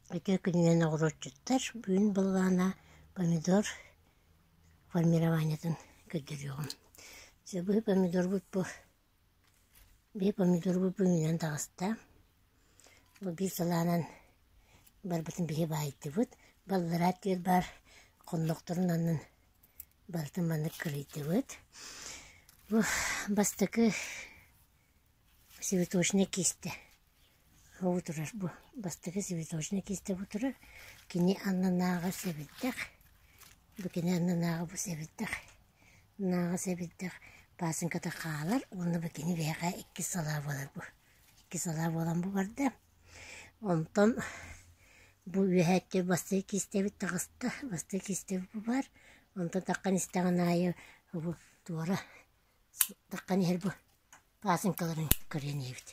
Үтүө күнүнэн оҕуруотчуттар бүгүн былаана помидор формированиетын көрдөрүөҕүм. Бу помидорбут бу биир помидорбут бу үүнэн таҕыста. Бу биир салаанан барбытын биһи баайдыбыт. Баллараа түөр баар хоннохторун аннын барытын маннык кырыйдыбыт. Бу бастакы цветочнай киистэ Бу турар бу бастакы цветочнай киистэ бу турар. Кини аннынааҕы сэбирдэх. Бу кини аннынааҕы бу сэбирдэх. Аннынааҕы сэбирдэх пасынката хаалар уонна бу кини биһиэхэ иккис салаа буолар бу. Иккис салаа буолан бу барда. Онтон бу үөһээччи бастакы киистэбит таҕыста. Бастакы киистэбит бу баар. Онтон таххан истэҕин аайы бу туора таххан иһэр бу пасынкаларын көрөн иһэбит.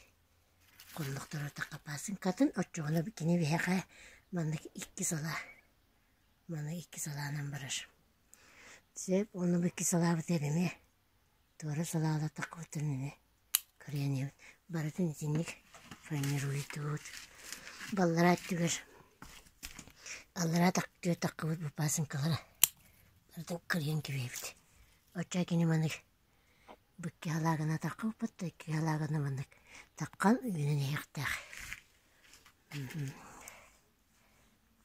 Хоннохторо пасынкатын оччоҕуна кини биһиэхэ маннык икки салаа маны икки салаанан барар. Сөп уонна бу икки салаабытыгар эмиэ туора салаалатахпытын эмиэ көрөн иһэбит. Барытын итинник формируйдуут. Баллараа өттүгэр аллараа түөрт таххыбыт бу пасынкалара барытын кырыйан кэбиһэбит. Оччо кини маннык Бу икки халаагына таххыппыт да икки халаагына маннык таххан үүнэн иһиэхтээх.